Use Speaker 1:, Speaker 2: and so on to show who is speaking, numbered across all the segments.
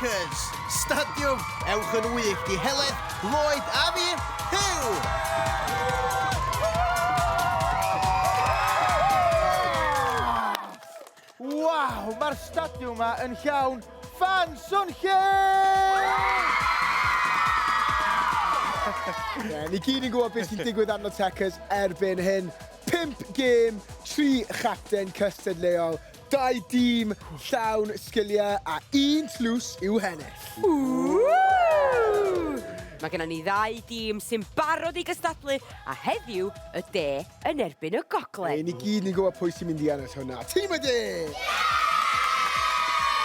Speaker 1: Checkers Stadiwm. Ewch yn wyllt i Heledd, Lloyd a fi, Huw!
Speaker 2: Waw, mae'r stadiwm yma yn llawn ffans swnllyd!
Speaker 3: Ie, ni gyd yn gwybod beth sy'n digwydd arno Techers erbyn hyn. 5 gêm, 3 chapten cystadleuol, 2 dîm llawn sgiliau a un tlws i'w hennill.
Speaker 4: Mae gennym ni ddau dîm sy'n barod i gystadlu, a heddiw y de yn erbyn y gogledd.
Speaker 3: Ei, ni gyd ni'n gwybod pwy sy'n mynd i ennill hwnna. Tîm y de!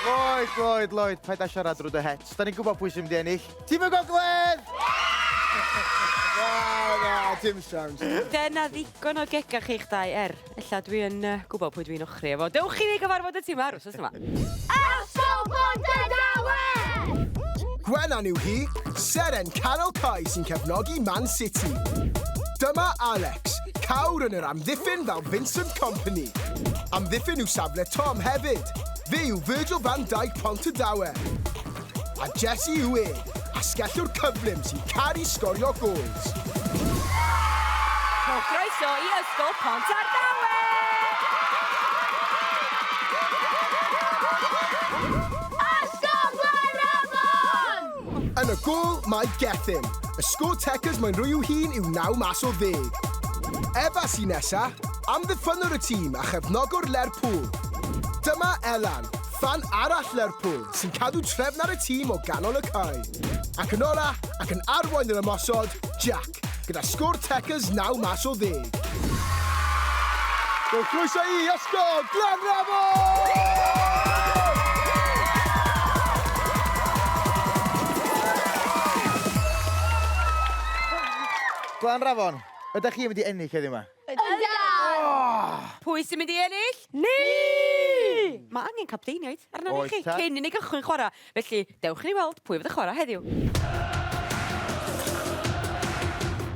Speaker 2: Lloyd, Lloyd, Lloyd, paid â siarad drwy dy het. Da ni'n gwybod pwy sy'n mynd i ennill. Tîm y Gogledd!
Speaker 3: Na, na, dim siawns.
Speaker 4: Dyna ddigon o gegau chi'ch dau, er, ella dwi yn uh, gwybod pwy dwi'n ochri efo. Dewch i ni gyfarfod y tîm ar wsos yma.
Speaker 5: Ysgol Pontardawe!
Speaker 3: Gwenan yw hi, seren canol cae sy'n cefnogi Man City. Dyma Alex, cawr yn yr amddiffyn fel Vincent Kompany. Amddiffyn yw safle Tom hefyd. Fe yw Virgil van Dijk Pontardawe. A Jesse yw e, asgellwr cyflym sy'n caru sgorio gols.
Speaker 4: Rhowch groeso i Ysgol Pontardawe!
Speaker 5: Ysgol Glanrafon!
Speaker 3: Yn y gôl mae Gethin. Y sgôr Techers mae'n rhoi i'w hun yw 9 mas o 10. Efa sy nesa, amddiffynnwr y tîm a chefnogwr Lerpwl. Dyma Elan, Ffan arall Lerpwl sy'n cadw trefn ar y tîm o ganol y cae. Ac yn ola, ac yn arwain yr ymosod, Jack, gyda sgôr Techers 9 mas o 10. Rhowch groeso i Ysgol Glanrafon!
Speaker 2: Glanrafon, ydych chi'n mynd i ennill heddiw 'ma?
Speaker 5: Yndan!
Speaker 4: Pwy sy'n mynd i ennill? Ni! Mae angen capteiniaid arnon ni
Speaker 2: Oes,
Speaker 4: chi
Speaker 2: tad.
Speaker 4: cyn i ni gychwyn chwarae. Felly, dewch i ni weld pwy fydd yn chwarae heddiw.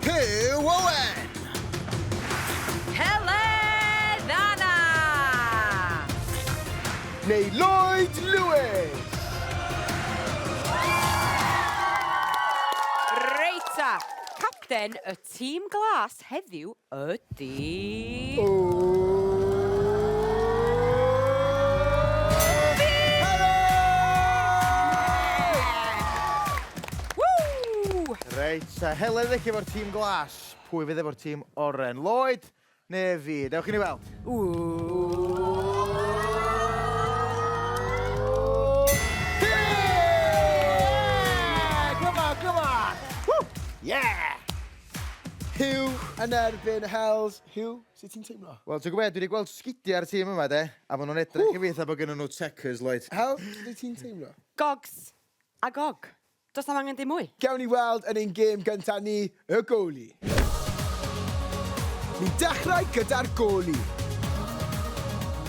Speaker 1: Huw Owen!
Speaker 4: Heledd Anna!
Speaker 3: Neu Lloyd Lewis!
Speaker 4: Reit ta, capten y tîm glas heddiw ydy... Woo!
Speaker 2: Reit, a Heledd felly efo'r tîm glas. Pwy fydd efo'r tîm oren? Lloyd neu fi? Dewch i ni weld. Yeah! Come on, come on! Woo! Yeah!
Speaker 3: Huw yn erbyn Hells. Huw, sut ti'n teimlo?
Speaker 2: Wel, ti'n gwybod, dwi wedi gweld sgidiau ar y tîm yma, de, a maen nhw'n edrych i fi fatha bod gennyn nhw techers, Lloyd.
Speaker 3: Hel, sut ti'n teimlo?
Speaker 4: Gogs a gog. Does na'm angen dim mwy.
Speaker 3: Gewn ni weld yn ein gêm gyntaf ni, y goalie. Ni'n dechrau gyda'r goalie.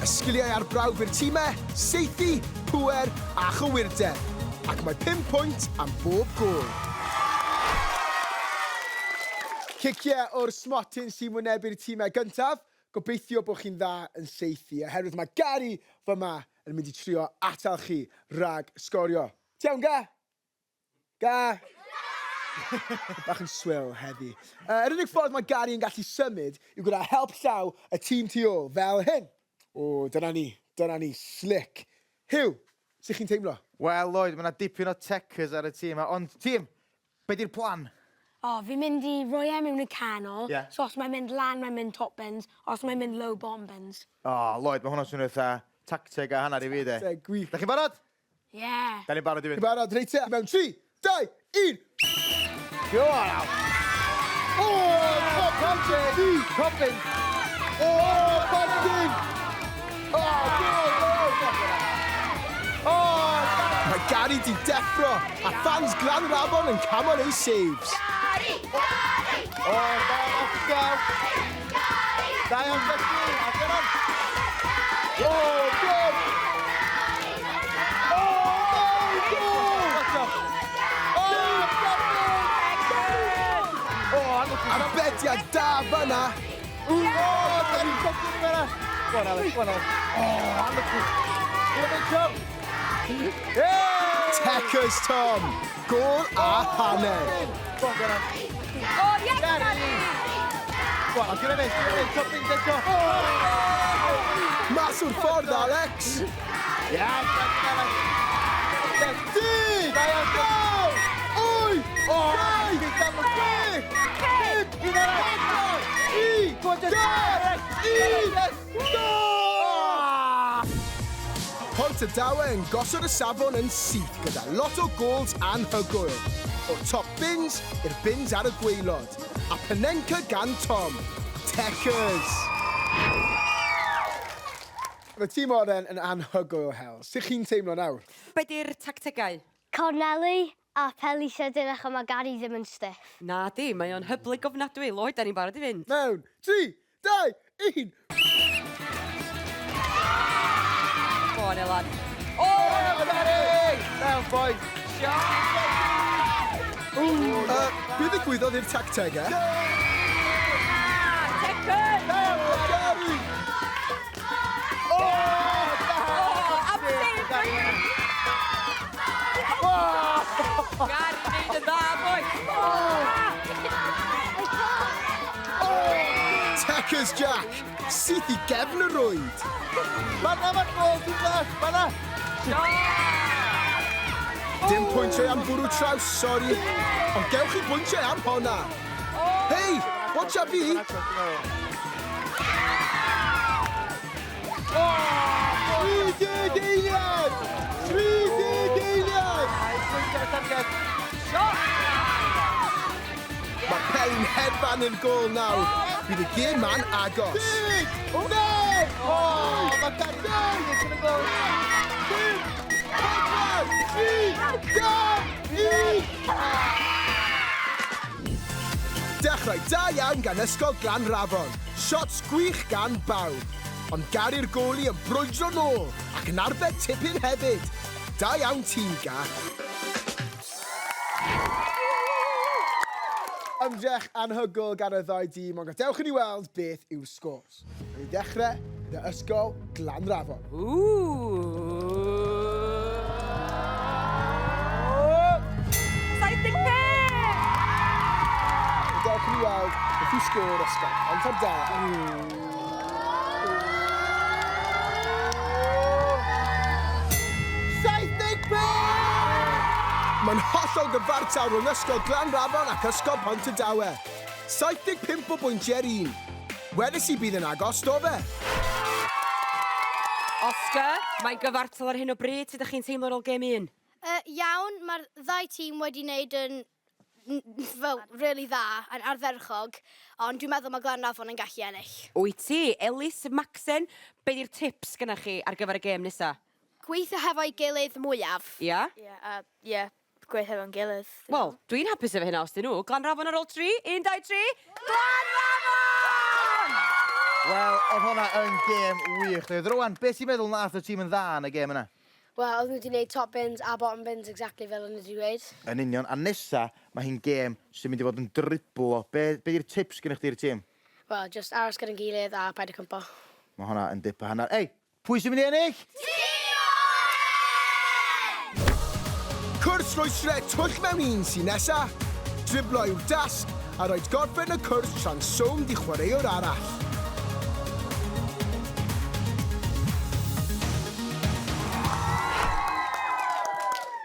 Speaker 3: Y sgiliau ar brawf i'r timau, saethu, pŵer a chywirdeb. Ac mae 5 pwynt am bob gôl. Ciciau o'r smotyn sy'n wynebu'r timau gyntaf. Gobeithio bod chi'n dda yn saethu, oherwydd mae Gary fyma yn mynd i trio atal chi rhag sgorio. Ti iawn, Ga? Ga? Bach yn swil heddi. Yr unig ffordd mae Gary yn gallu symud yw gyda help llaw y tîm tu ôl, fel hyn. O, dyna ni, dyna ni, slick. Huw, sut chi'n teimlo?
Speaker 2: Wel, Lloyd, mae 'na dipyn o techers ar y tîm 'ma, ond tîm, be 'di'r plan?
Speaker 5: O, fi'n mynd i roi e mewn y canol.
Speaker 2: Ie.
Speaker 5: So os mae'n mynd lan, mae'n mynd top bins. Os mae'n mynd low, bottom bins.
Speaker 2: O, Lloyd, mae hwnna'n swnio fatha tacteg a hanner i fi, de.
Speaker 3: Tacteg gwych.
Speaker 2: Da chi'n barod?
Speaker 5: Ie.
Speaker 2: Da ni'n barod i fynd.
Speaker 3: Chi'n barod? Reit te, mewn 3, 2, 1.
Speaker 2: Go on, Al. O, top bin! Top bin!
Speaker 3: O, top bin! O, go, go!
Speaker 2: O,
Speaker 3: Mae Gary di deffro, a fans Glanrafon yn camon ei saves.
Speaker 5: Gary! Gary!
Speaker 2: O, da iawn, Oscar. Da iawn, Becky. Allan.
Speaker 3: O, go! O, no, go!
Speaker 2: O, O, anlwcus.
Speaker 3: Arbediad da fyna.
Speaker 2: O, da ni'n codi ni fyna. Go on, Alex, go on, Alex. O, anlwcus. Go on, Tom. Yeah!
Speaker 3: Checkers Tom! Gôl a hanner.
Speaker 2: Go on, Gwenan.
Speaker 4: O, yes, Gary!
Speaker 2: Go on, give it in, give it in, top bins eto.
Speaker 3: Mas o'r ffordd, Alex!
Speaker 2: Yes, Alex.
Speaker 3: 10, 9, 8, 7, 6, 5, 4, 3, 2, 1, gol! Pontardawe yn gosod y safon yn syth gyda lot o gols anhygoel. O'r top bins i'r bins ar y gwaelod. A Panenka gan Tom. Techers! Mae tîm oren yn anhygoel o hel. Sut chi'n teimlo nawr?
Speaker 4: Be di'r tactegau?
Speaker 6: Corneli a peli sydyn achos mae Gary ddim yn stiff.
Speaker 4: Na di, mae o'n hyblyg ofnadwy. Lloyd, da ni'n barod i fynd.
Speaker 3: Mewn, 3, 2, 1.
Speaker 4: Go on, Elan. O!
Speaker 2: Gary! Down, boys.
Speaker 3: Be ddigwyddodd i'r tactegau?
Speaker 4: Techers!
Speaker 3: Gary!
Speaker 4: O, absolutely brilliant! Gary neud yn dda, boi!
Speaker 3: Techers Jack, syth i gefn y rwyd.
Speaker 2: Fanna, ma'r gôl, ti'n flash, fanna.
Speaker 3: Dim pwyntiau am bwrw traws, sori. Ond gewch chi bwyntiau am honna. Hei, watcha fi! 30 eiliad! 30 eiliad!
Speaker 2: Targed.
Speaker 3: Mae peli'n hedfan i'r gôl nawr. Bydd y gêm ma'n agos. 10, 9,
Speaker 2: O, mae Gary yn y gôl.
Speaker 3: 5, 4, 3, 2, 1. Dechrau da iawn gan Ysgol Glanrafon. Shots gwych gan bawb. Ond Gary'r goli yn brwydro nôl ac yn arbed tipyn hefyd. Da iawn ti, Ga. Ymdrech anhygoel gan y ddau dîm, ond gadewch i ni weld beth yw'r scores. Rwy'n dechrau gyda Ysgol Glanrafon.
Speaker 4: Ww. 75!
Speaker 3: Gadewch i ni weld beth yw sgôr Ysgol Pontardawe. Mae'n hollol gyfartal rhwng Ysgol Glanrafon ac Ysgol Pontardawe. 75 o bwyntiau'r un. Wedes i bydd yn agos, do fe?
Speaker 4: Oscar, mae'n gyfartal ar hyn o bryd. Sut ydych chi'n teimlo ar ôl gêm un?
Speaker 6: Iawn, mae'r ddau tîm wedi wneud yn fel really dda, yn ardderchog, ond dwi'n meddwl mae Glanrafon yn gallu ennill.
Speaker 4: Wyt ti, Elis Maxen, be di'r tips gyda chi ar gyfer y gêm nesa?
Speaker 6: Gweithio hefo'i gilydd mwyaf.
Speaker 4: Ia?
Speaker 7: Ie, ie, gweithio efo'n gilydd.
Speaker 4: Wel, dwi'n hapus efo hynna os dyn nhw. Glanrafon ar ôl 3, 1, 2, 3. Glanrafon!
Speaker 2: Wel, oedd hwnna yn gêm wych. Oedd Rowan, beth ti'n meddwl nath y tîm yn dda yn y gêm yna?
Speaker 5: Wel, oedd nhw wedi gwneud top bins a bottom bins exactly fel o'n nhw wedi dweud.
Speaker 2: Yn union, a nesa, mae hi'n gêm sy'n mynd i fod yn driblo. Be di'r tips gennych chdi'r tîm?
Speaker 5: Wel, just aros gyda'n gilydd a paid â cwmpo.
Speaker 2: Mae hwnna yn dip a hanner. Ei, pwy sy'n mynd i ennill?
Speaker 3: Cwrs rwystre twll mewn un sy'n nesa. Driblo yw'r dasg a rhaid gorffen y cwrs tra'n sownd i chwaraewr arall.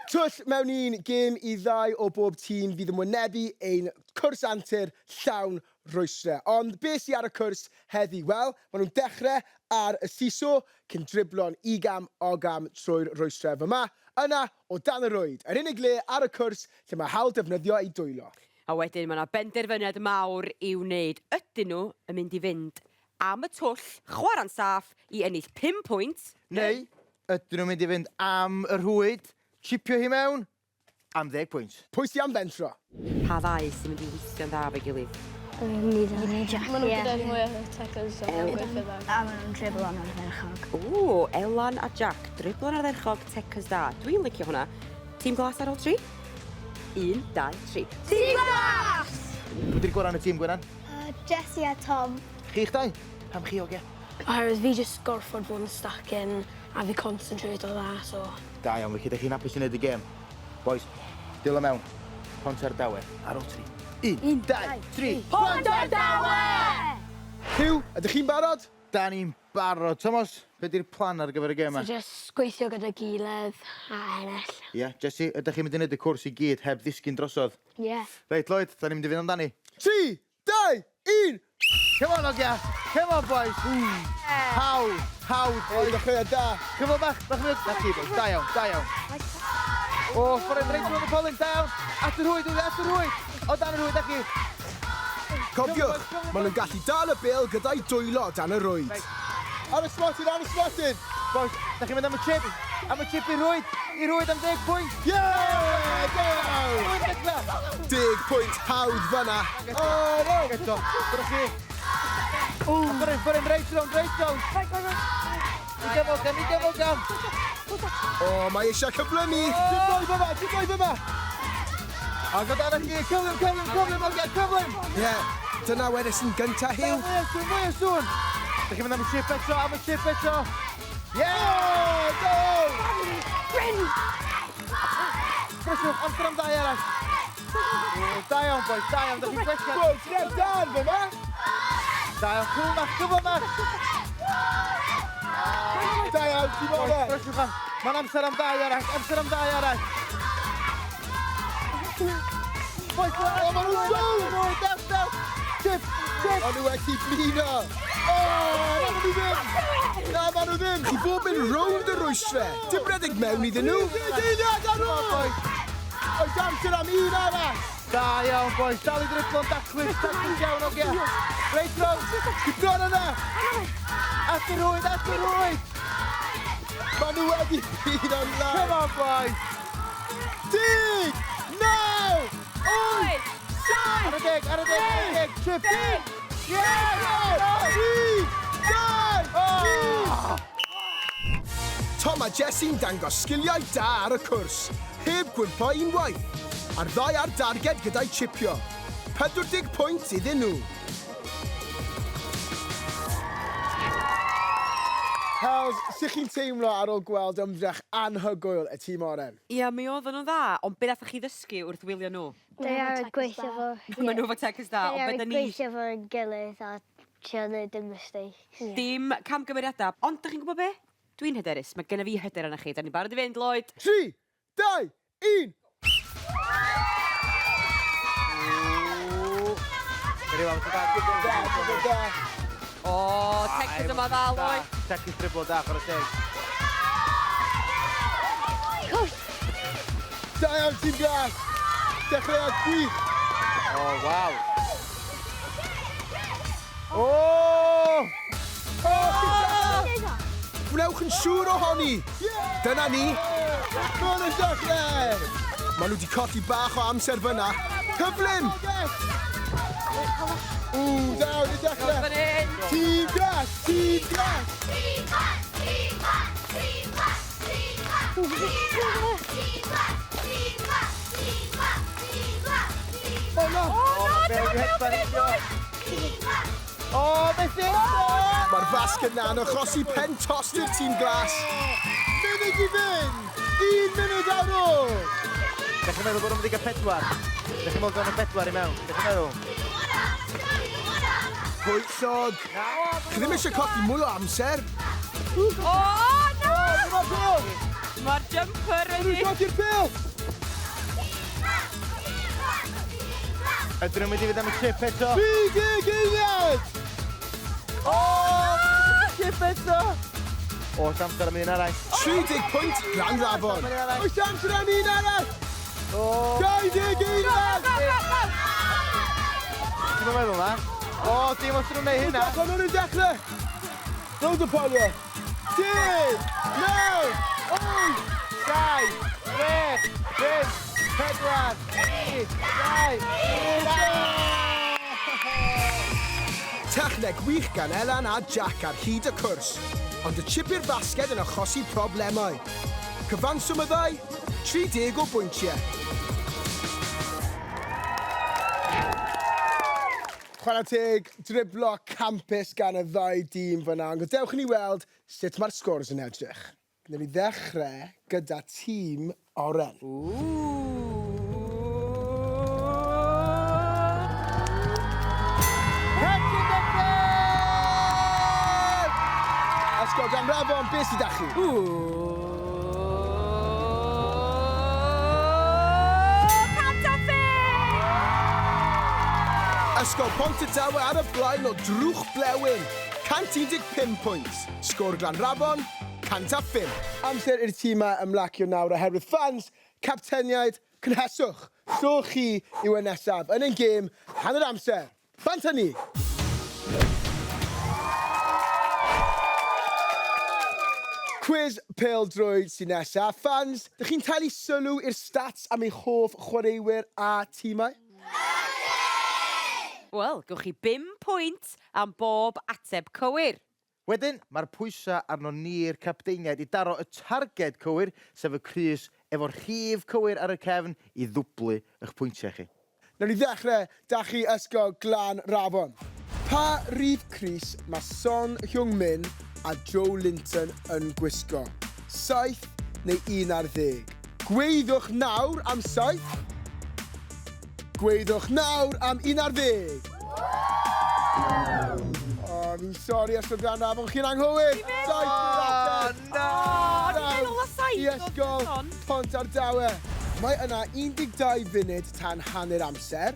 Speaker 3: Twll mewn un, gêm i ddau o bob tîm fydd yn wynebu ein cwrs antur llawn rwystre. Ond beth sydd ar y cwrs heddi? Wel, maen nhw'n dechrau ar y seesaw cyn driblo'n igam ogam trwy'r rwystre fyma. Yna, o dan y rwyd, yr unig le ar y cwrs lle mae hawl defnyddio eu dwylo.
Speaker 4: A wedyn mae yna benderfyniad mawr i'w wneud. Ydyn nhw yn mynd i fynd am y twll, chwarae'n saff i ennill 5 pwynt?
Speaker 2: Neu, ydyn nhw'n mynd i fynd am y rhwyd, chipio hi mewn, am 10 pwynt?
Speaker 3: Pwy sy'n am fentro?
Speaker 4: Pa ddau sy'n mynd i weithio'n dda efo'i gilydd?
Speaker 6: Ni ddau Jack.
Speaker 7: Maen nhw'n gyda mwy o tackles, so maen nhw'n gweithio dda.
Speaker 6: A maen nhw'n driblo'n ardderchog.
Speaker 4: O, Elan a Jack, driblo'n ardderchog, techers da. Dwi'n licio hwnna. Tîm glas ar ôl 3? 1, 2, 3.
Speaker 6: Tîm glas!
Speaker 2: Pwy di'r gorau yn y tîm, Gwenan?
Speaker 6: Jesse a Tom.
Speaker 2: Chi'ch dau? Pam chi, oge?
Speaker 5: Oherwydd fi just gorfod bod yn stuck in a fi concentrate o dda, so.
Speaker 2: Da iawn, felly, ydych chi'n hapus i wneud y gêm? Boys, dwylo mewn. Pontardawe. Ar ôl tri. Un, dau, tri.
Speaker 5: Pontardawe!
Speaker 3: Huw, ydych chi'n barod?
Speaker 2: Da ni'n barod. Tomos, be di'r plan ar gyfer y gêm 'ma?
Speaker 5: So just gweithio gyda gilydd a ennill.
Speaker 2: Ie, yeah. Jesse, ydych chi'n mynd i wneud y cwrs i gyd heb ddisgyn drosodd?
Speaker 5: Ie. Yeah.
Speaker 2: Reit, Lloyd, da ni'n mynd i fynd amdani.
Speaker 3: 3, 2, 1!
Speaker 2: Come on, ogia! Come on, boys! Hawdd, hawdd,
Speaker 3: boys. Dechreuad da.
Speaker 2: Cyfle bach, bach mwy. Na ti, boys. Da iawn, da iawn. O, ffordd reit rownd y polyn, da iawn. At y rhwyd, at y rhwyd. O dan y rhwyd, da chi.
Speaker 3: Cofiwch, maen nhw'n gallu dal y bêl gyda'u dwylo dan y rwyd. Ar y smotyn, ar y smotyn!
Speaker 2: Boys, da chi'n mynd am y chip? Am y chip i rwyd? I rwyd am 10 pwynt?
Speaker 3: Yeah! Go!
Speaker 2: Rwyd dechrau!
Speaker 3: 10 pwynt hawdd fanna.
Speaker 2: O, no! Eto, gyda chi. O! Ffordd, ffordd, reit rownd, reit rownd. I gyfo gam, i gyfo gam.
Speaker 3: O, mae eisiau cyflymu.
Speaker 2: Dim boi fyma, dim boi fyma. Ac o dan chi, cyflym, cyflym, cyflym, ogia, cyflym.
Speaker 3: Ie, yeah, dyna wedes i'n gynta, Huw.
Speaker 2: Mwy o sŵn, mwy o sŵn. Dych chi'n mynd am y chip eto, am y chip eto. Yeah! Go!
Speaker 5: Bryn!
Speaker 2: Pryswch, amser am ddau arall. Da iawn, boys, da iawn, dych chi'n gwella.
Speaker 3: Boys, sneb dan fyma.
Speaker 2: Da iawn, cwl mach, cyfle mach.
Speaker 3: Da iawn, ti'n bod e.
Speaker 2: Pryswch am, mae'n amser am ddau arall, amser am ddau arall. Boys,
Speaker 3: O, ma' nhw'n sownd!
Speaker 2: Daw, daw! Chip, chip!
Speaker 3: O'n nhw wedi blino. O, na ma' nhw ddim. Na ma' nhw ddim. Chi fod mynd rownd y rwystre. Dim redeg mewn iddyn nhw. Deiliad ar ôl! Oes amser am un arall.
Speaker 2: Da iawn, boys. Dal i driblo'n daclus, daclus iawn, ogia. Reit rownd.
Speaker 3: Chi bron yna.
Speaker 2: At y rwyd, at y rwyd!
Speaker 3: Ma' nhw wedi blino'n lawr.
Speaker 2: Come on, boys!
Speaker 3: 10, 9, 8, 7,
Speaker 2: Ar y deg, ar y deg, ar y deg, chip!
Speaker 3: Yes! 3, 2, 1! Tom a Jesse'n dangos sgiliau da ar y cwrs, heb gwympo unwaith, a'r ddau ar darged gyda'u chipio. 40 pwynt iddyn nhw. Hels, sut chi'n teimlo ar ôl gweld ymdrech anhygoel y tîm oren?
Speaker 4: Ia, mi oedden nhw'n dda, ond be nathoch chi ddysgu wrth wylio nhw?
Speaker 8: They are gweithio fo.
Speaker 4: Maen nhw efo tecus da, ond
Speaker 8: They
Speaker 4: be
Speaker 8: are
Speaker 4: da ni...
Speaker 8: gweithio fo'n gilydd a trio neud dim mistakes.
Speaker 4: Dim camgymeriadau, ond dych chi'n gwybod be? Dwi'n hyderus, mae genna fi hyder arna chi. Da ni'n barod i fynd, Lloyd.
Speaker 3: 3, 2, 1!
Speaker 4: O, tecus yma dda, Lloyd.
Speaker 2: Tecus driblo da, chwarae teg.
Speaker 3: Da iawn, tîm glas! Dechreuad gwych!
Speaker 2: O, waw. O!
Speaker 3: Gwnewch yn siŵr ohoni! Dyna ni! Nôl y dechrau! Maen nhw wedi colli bach o amser fyna. Cyflym! Ww, da iawn i dechrau!
Speaker 4: Fan hyn.
Speaker 3: Tîm glas! Tîm glas! O na!
Speaker 2: O, na! O, beth yw?
Speaker 3: Mae'r fasged na yn achosi pen tost i'r tîm glas. Munud i fynd! Un munud ar ôl!
Speaker 2: Dych chi'n meddwl bod nhw'n mynd i gael pedwar? Dych chi'n meddwl bod nhw'n bedwar i mewn? Dych chi'n meddwl?
Speaker 3: Pwyllog! Chi ddim eisiau colli mwy o amser.
Speaker 4: O, na!
Speaker 3: Dyma'r bêl!
Speaker 4: Mae'r jumper
Speaker 3: Nhw'n
Speaker 4: wedi...
Speaker 3: codi'r bêl!
Speaker 2: Ydyn nhw'n mynd i fynd am y chip eto?
Speaker 3: 30 eiliad!
Speaker 2: O! Chip eto! Oes amser am un arall.
Speaker 3: 30 pwynt Glanrafon. Oes amser am un arall!
Speaker 2: O!
Speaker 3: 20 eiliad!
Speaker 4: Go, go, go!
Speaker 2: Ti'n meddwl na? O, dim os nhw'n neud hynna.
Speaker 3: Pan nhw'n dechrau! Rownd y polio! 10, 9, 8,
Speaker 2: 7, 6, 5, 4, 3, 2, 1.
Speaker 3: Techneg wych gan Elan a Jack ar hyd y cwrs, ond y chip i'r basged yn achosi problemau. Cyfanswm y ddau, 30 o bwyntiau. Chwarae teg, driblo campus gan y ddau dîm fyna, ond gadewch i ni weld sut mae'r sgors yn edrych. Gwnawn ni ddechrau gyda tîm oren. Ysgol Glanrafon, beth sydd â chi? Ysgol Pontardawe ar y blaen o drwch blewyn, 115 pwynt. Sgôr Glanrafon, 105. Amser i'r timau ymlacio nawr oherwydd fans, capteniaid, cynheswch! Tro chi yw e nesaf yn ein gêm hanner amser. Bant â ni! Cwis pêl-droed sy'n nesa. Fans, dych chi'n talu sylw i'r stats am eich hoff chwaraewyr a timau?
Speaker 4: Wel, gewch chi bum pwynt am bob ateb cywir.
Speaker 2: Wedyn, mae'r pwysau arno ni'r capteiniaid i daro y targed cywir, sef y crys efo'r rhif cywir ar y cefn i ddwblu eich pwyntiau chi.
Speaker 3: Nawn ni ddechrau 'da chi Ysgol Glan Rafon. Pa rif crys mae Son Heung-min a Joe Linton yn gwisgo? Saith neu un ar ddeg? Gweiddiwch nawr am saith. Gweiddiwch nawr am un ar ddeg. O, fi'n sori Ysgol Glan Rafon, chi'n anghywir! Saith yw'r ateb!
Speaker 4: O, o'n i'n meddwl na saith
Speaker 3: I Ysgol Pontardawe. Mae yna 12 funud tan hanner amser.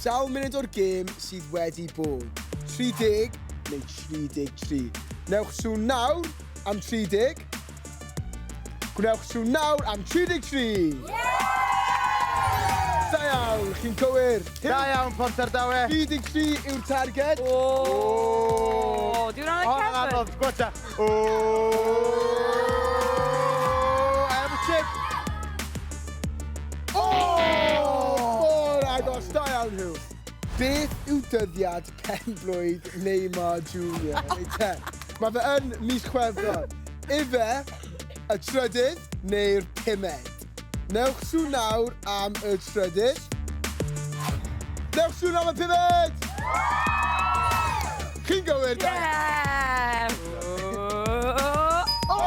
Speaker 3: Sawl munud o'r gêm sydd wedi bod? 30 neu 33? Newch sŵn nawr am 30. Gwnewch sŵn nawr am 33! Da iawn, chi'n cywir.
Speaker 2: Da iawn, Pontardawe.
Speaker 3: 33 yw'r targed.
Speaker 4: O, di hwnna'n y cefn?
Speaker 2: O, anodd, gwata. O, am y chip.
Speaker 3: O, mor agos, da iawn, Huw. Beth yw dyddiad pen-blwydd Neymar Junior? Reit te, mae fe yn mis Chwefror. Ife y trydydd neu'r pumed? Newch sŵn nawr am y trydydd. Newch sŵn am y pumed! Chi'n gywir, da!
Speaker 4: Yeah!
Speaker 3: O,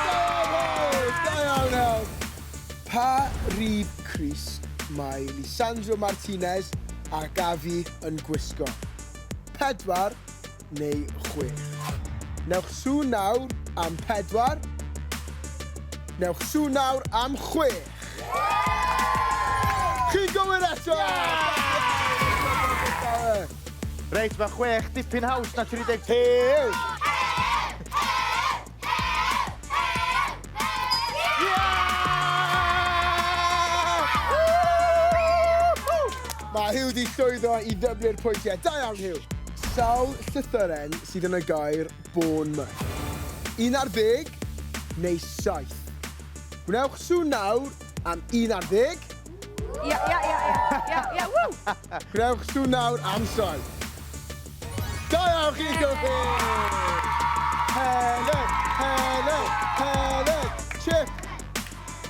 Speaker 3: da iawn, da iawn, Hel. Pa rif crys mae Lisandro Martinez a Gavi yn gwisgo? Pedwar neu chwech? Newch sŵn nawr am pedwar. Newch sŵn nawr am chwech. Chi'n gywir eto!
Speaker 2: Reit, mae chwech dipyn haws na 30.
Speaker 3: Hew! Mae Huw 'di llwyddo i ddyblu'r pwyntiau. Da iawn, Huw! Sawl llythyren sydd yn y gair Bournemouth? Un ar ddeg neu saith? Gwnewch sŵn nawr am un ar ddeg.
Speaker 4: Ia, ia, ia, ia, ia, ia, ww!
Speaker 3: Gwnewch sŵn nawr am saith. Da iawn chi, Cymru! Helen, Helen, Helen, Chip!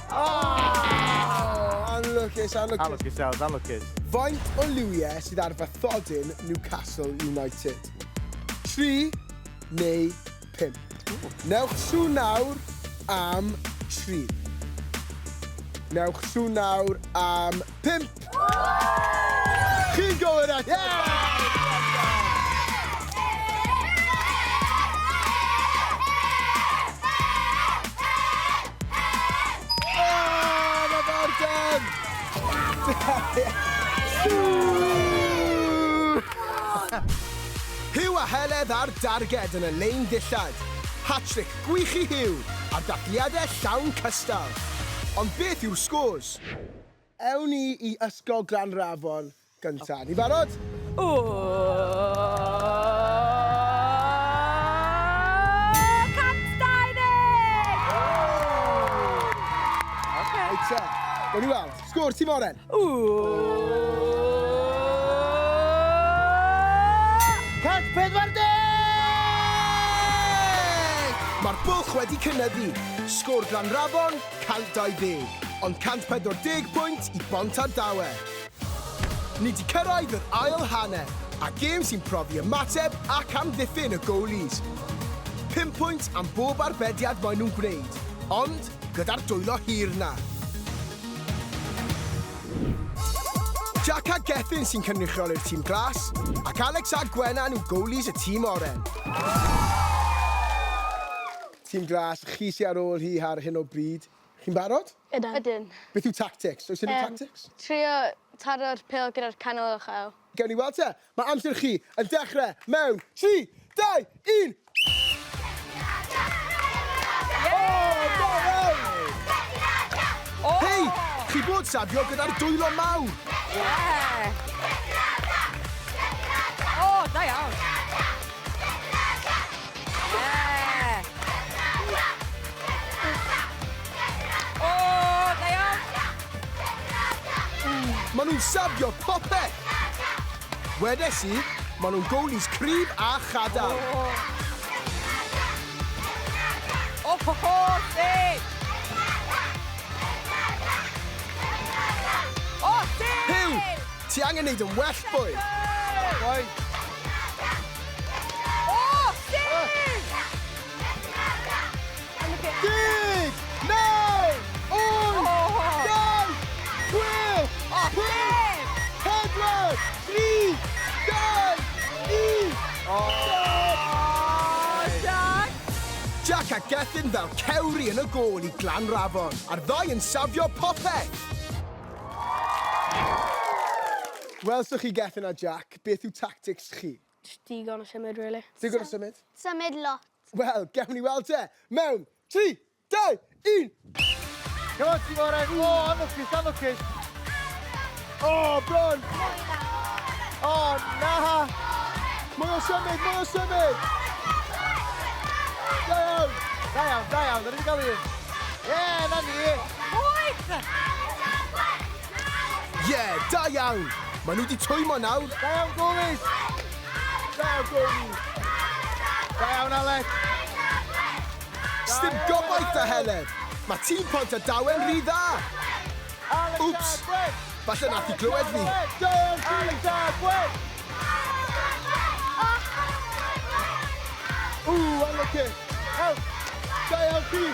Speaker 3: Oh, anlwcus, anlwcus.
Speaker 2: Anlwcus iawn, anlwcus.
Speaker 3: Faint o liwiau sydd ar fathodyn Newcastle United? Tri neu pump? Newch sŵn nawr am tri. Newch sŵn nawr am pump. Chi'n gywir eto! Oh, mae mor dân! Huw a Heledd ar darged yn y lein ddillad. Hat-trick gwych i Huw, a dathliadau llawn cystal. Ond beth yw'r scores? Ewn ni i Ysgol Glanrafon gynta. Ni barod?
Speaker 4: O! 120!
Speaker 3: Oce. Reit te, gawn ni weld. Sgôr tîm oren.
Speaker 4: O!
Speaker 2: 140!
Speaker 3: Mae'r bwlch wedi cynyddu. Sgôr Glanrafon, 120. Ond 140 pwynt i Bontardawe. Ni 'di cyrraedd yr ail hanner, a gêm sy'n profi ymateb ac amddiffyn y goalies. Pum pwynt am bob arbediad maen nhw'n gwneud, ond gyda'r dwylo hir 'na. Jack a Gethin sy'n cynrychioli'r tîm glas, ac Alex a Gwenan yw goalies y tîm oren. Tîm glas, chi sy ar ôl hi ar hyn o bryd. Chi'n barod?
Speaker 7: Ydyn. Ydyn.
Speaker 3: Beth yw tactics? Oes unrhyw tactics?
Speaker 7: Trio taro'r pêl gyda'r canol uchel.
Speaker 3: Gewn ni weld te. Mae amser chi yn dechrau mewn 3, 2, 1. O, da iawn! Hei, chi bod safio gyda'r dwylo mawr.
Speaker 4: Ie! O, da iawn! Ie! O, da iawn!
Speaker 3: Maen nhw'n safio popeth! Wedes i, maen nhw'n goalies cryf a chadarn.
Speaker 4: O, ho, ho, save! O, save!
Speaker 3: Huw, ti angen neud yn well, boi.
Speaker 2: Boi.
Speaker 4: O, save!
Speaker 3: 10, 9, 8, 7, 6, 5, 4, 3, 2, 1.
Speaker 4: O, Jack!
Speaker 3: Jack a Gethin fel cewri yn y gôl i Glanrafon, a'r ddau yn safio popeth. Welsoch chi Gethin a Jack, beth yw tactics chi?
Speaker 5: Just digon o symud, really.
Speaker 3: Digon o symud?
Speaker 8: Symud lot.
Speaker 3: Wel, gewn ni weld te. Mewn 3, 2, 1.
Speaker 2: Come on, tîm oren. O, anlwcus, anlwcus.
Speaker 3: O, bron.
Speaker 2: O, na.
Speaker 3: Mwy o symud, mwy o symud. Da iawn.
Speaker 2: Da iawn, da iawn. Da ni wedi cael un. Ie, na ni.
Speaker 4: Wyth!
Speaker 3: Ie, da iawn. Maen nhw wedi twymo nawr.
Speaker 2: Da iawn, goalies.
Speaker 3: Da iawn, goalies.
Speaker 2: Da iawn, Alex.
Speaker 3: Sdim gobaith da Heledd. Mae tîm Pontardawe'n rhy dda.
Speaker 2: Alex
Speaker 3: Wps.
Speaker 2: a Gwen.
Speaker 3: Falle nath hi glywed fi.
Speaker 2: Da iawn, Alex a Gwen.
Speaker 3: Ww, unlucky. Out. Da iawn chi.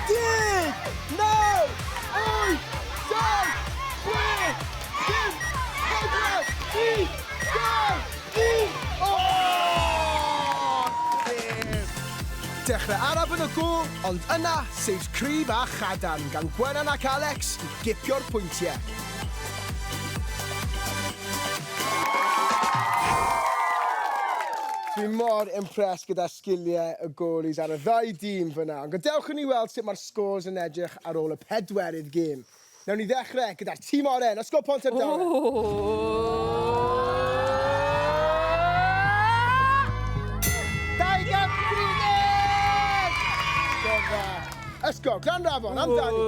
Speaker 3: 10, 9, 8, 7, 6, 5, 4, 3, 2, 1.
Speaker 2: O, dim.
Speaker 3: Dechrau araf yn y gôl, ond yna, saves cryf a chadarn gan Gwenan ac Alex i gipio'r pwyntiau. Dwi mor impressed gyda sgiliau y goalies ar y ddau dîm fyna. Ond gadewch i ni weld sut mae'r scores yn edrych ar ôl y pedwerydd gêm. Nawn ni ddechrau gyda'r tîm oren, Ysgol Pontardawe.
Speaker 2: 230!
Speaker 3: Go dda. Ysgol Glanrafon, amdani.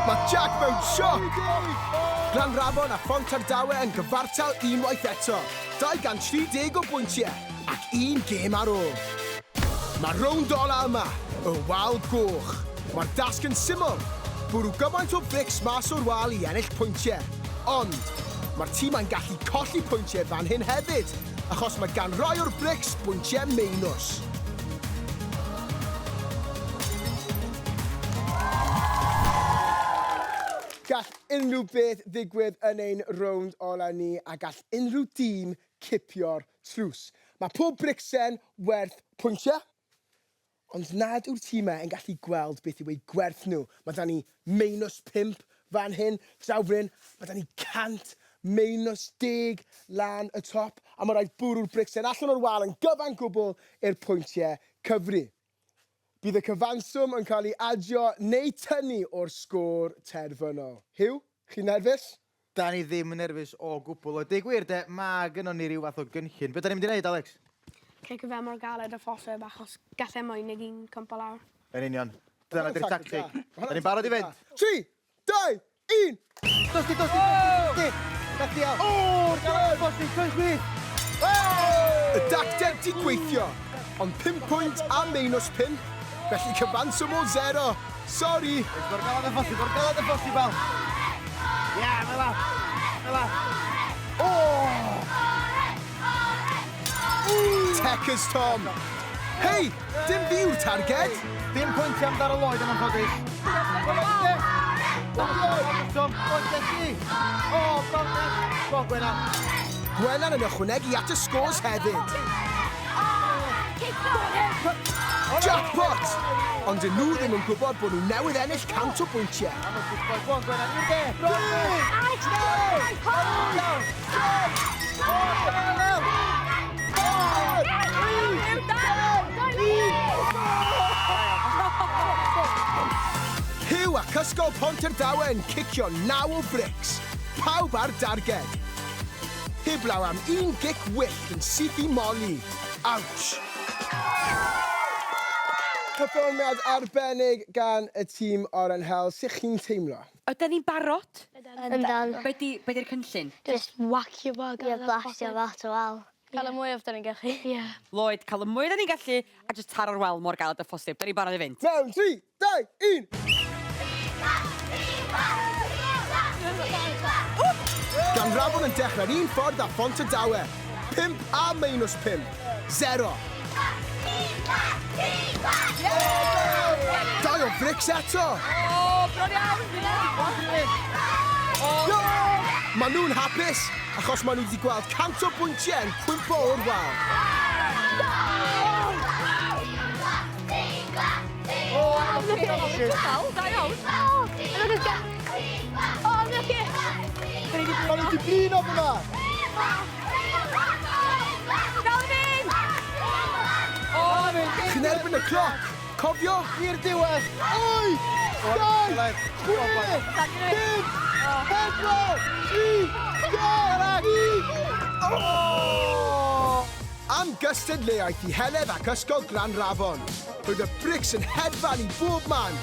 Speaker 3: Mae Jack mewn sioc! Glanrafon a Phontardawe yn gyfartal unwaith eto. 230 o bwyntiau ac un gêm ar ôl. Mae rownd ola yma, y wal goch. Mae'r dasg yn syml. Bwrw gymaint o brics mas o'r wal i ennill pwyntiau. Ond, mae'r tîmau'n gallu colli pwyntiau fan hyn hefyd, achos mae gan rai o'r brics bwyntiau meinws. Gall unrhyw beth ddigwydd yn ein rownd ola ni a gall unrhyw dîm cipio'r tlws. Mae pob bricsen werth pwyntiau, ond nad yw'r tîmau yn gallu gweld beth yw eu gwerth nhw. Mae 'da ni -5 fan hyn, draw fan hyn, mae 'da ni 100 -10 lan y top, a mae rhaid bwrw'r bricsen allan o'r wal yn gyfan gwbl i'r pwyntiau cyfri. Bydd y cyfanswm yn cael ei adio neu tynnu o'r sgôr terfynol. Huw, chi'n nerfus?
Speaker 2: Da ni ddim yn nerfus o gwbl. O deud gwir de, mae gynnon ni ryw fath o gynllun. Be da ni'n mynd i wneud, Alex?
Speaker 5: Cicio fe mor galed â phosib achos gallai mwy nag un cwmpo lawr.
Speaker 2: Yn union. Dyna di'r tactig. Da ni'n barod i fynd?
Speaker 3: 3, 2, 1!
Speaker 2: Dos di, dos di, dos di! Da ti al.
Speaker 3: O,
Speaker 2: Galed, dos di, troi chwith!
Speaker 3: Y dacteg di gweithio, ond 5 pwynt a -5, felly cyfanswm o 0. Sori!
Speaker 2: Mor galad â phosib, mor galad â phosibl. Ia, fel 'a. Fel 'a. O!
Speaker 3: Techers Tom! Hei, dim fi yw'r targed!
Speaker 2: Dim pwyntiau am daro Lloyd yn anffodus. Tom, pwyntiau ti! O, bron, bron, Gwenan.
Speaker 3: Gwenan yn ychwanegu at y scores hefyd. Jackpot! Ond dyn nhw ddim yn gwybod bod nhw newydd ennill 100 o bwyntiau.
Speaker 2: Go on, Gwenan, i'r de!
Speaker 3: Huw ac Ysgol Pontardawe yn cicio 9 o brics. Pawb ar darged. Heblaw am un gic wyllt yn syth i Molly. Ouch! Perfformiad arbennig gan y tîm Oren Hel. Sut chi'n teimlo?
Speaker 4: Ydan ni'n barod?
Speaker 8: Yndan.
Speaker 4: Be 'di, be 'di'r cynllun?
Speaker 8: Just whacio fo. Ie, blastio fo at y wal.
Speaker 7: Cael y mwyaf 'dan ni'n gallu.
Speaker 8: Ie.
Speaker 4: Lloyd, cael y mwy 'dan ni'n gallu, a jyst taro'r wal mor galed â phosib. 'Dan ni'n barod i fynd.
Speaker 3: Mewn 3, 2, 1! Glanrafon yn dechrau'r un ffordd â Phontardawe. 5 a minus 5. 0. Dau o frics eto!
Speaker 4: O, bron iawn!
Speaker 3: Maen nhw'n hapus, achos maen nhw wedi gweld 100 o bwyntiau yn cwympo o'r wal.
Speaker 4: Da iawn.
Speaker 3: Maen nhw wedi blino fyna!
Speaker 4: Dal i fynd!
Speaker 3: Chi'n erbyn y cloc! Cofio?
Speaker 2: I'r diwedd!
Speaker 3: 8, 7, 6, 5, 4, 3, 2, 1. Am gystadleuaeth i Heledd ac Ysgol Glanrafon. Roedd y brics yn hedfan i bob man,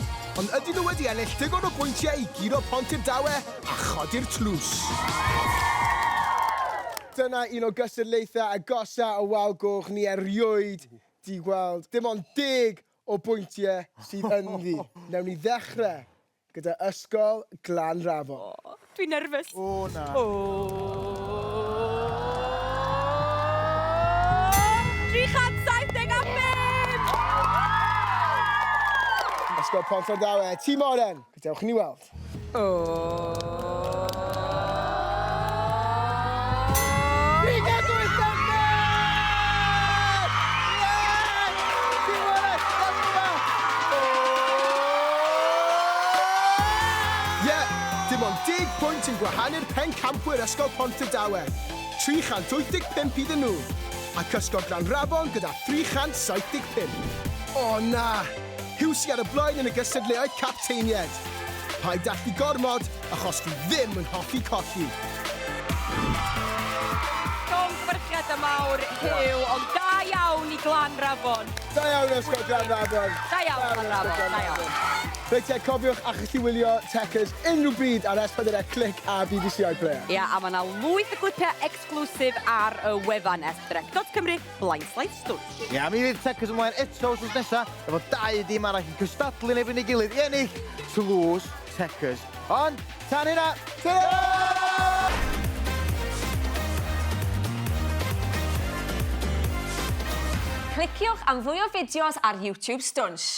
Speaker 3: ond ydyn nhw wedi ennill digon o bwyntiau i guro Pontardawe a chodi'r tlws? Dyna un o gystadlaethau agosa y Wal Goch ni erioed 'di gweld. Dim ond 10 o bwyntiau sydd ynddi. Newn ni ddechrau gyda Ysgol Glanrafon.
Speaker 4: Dwi'n nerfus.
Speaker 2: O, na.
Speaker 4: O! 375!
Speaker 3: Ysgol Pontardawe, Tîm Oren, gadewch i ni weld.
Speaker 4: O!
Speaker 3: Ie, dim ond 10 pwynt yn gwahanu'r pencampwyr Ysgol Pontardawe. 385 iddyn nhw. Ac Ysgol Glanrafon gyda 375. O na! Huw sy ar y blaen yn y gystadleuaeth capteinied. Paid dathlu gormod, achos dwi ddim yn hoffi colli.
Speaker 4: Llongyfarchiadau mawr, Huw, ond da iawn i Glanrafon.
Speaker 3: Da iawn Ysgol Glanrafon.
Speaker 4: Da iawn, Glanrafon, da iawn.
Speaker 3: Reit te, cofiwch a chi wylio Techers unrhyw bryd ar S4C Clic a BBC iPlayer.
Speaker 4: Ia, a mae yna lwyth o clipiau exclusive ar y wefan s4c.cymru blaenslaeth stwnsh.
Speaker 2: Ia, mi fydd Techers ymlaen eto wythnos nesa efo dau dîm arall yn cystadlu yn erbyn ei gilydd i ennill tlws Techers. Ond, tan hynna, ta-ra!
Speaker 9: Cliciwch am fwy o fideos ar YouTube Stwnsh.